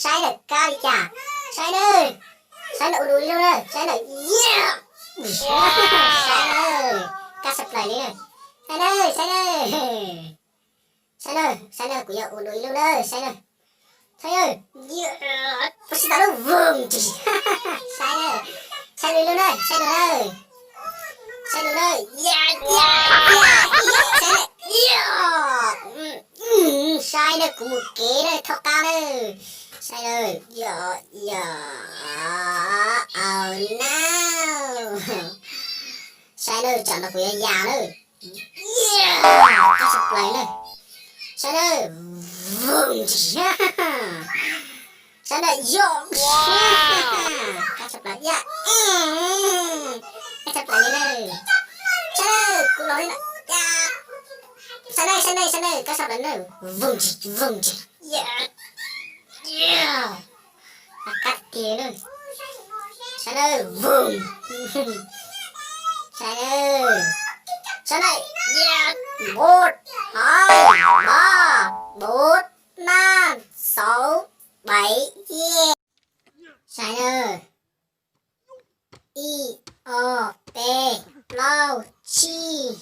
Saib na, kab li cas? Saib na, saib na, ua dua ib lub na, saib na. Saib na, kab tshaj plaws li na. Saib na, saib na. Saib na, saib na, kuv yuav ua dua ib lub na, saib na. Saib na, ua tsis tau lub voom ntsis. Saib na, saib dua ib lub na, saib dua na. Saib dua na, ya, ya, ya, saib na, ya. Saib na, kuv mus kev na, thaub qab na. Saib na, ya, ya, oh no. Saib na, tsam no kuv yuav ya na. Kab tshaj plaws na. Saib na, voom ntsis. Saib na, ya, kab tshaj plaws, ya, kab tshaj plaws li na. Saib na, kuv los li na, ya. Saib na, saib na, saib na, kab tshaj plaws na. Voom ntsis, voom ntsis, ya, ya. Kab tiag na. Saib na, voom. Saib na, saib na, ya, npod, hais, npab, npod, naj, xauv, baim, ye. Saib na, ib, ob, peb, plaub, tsib.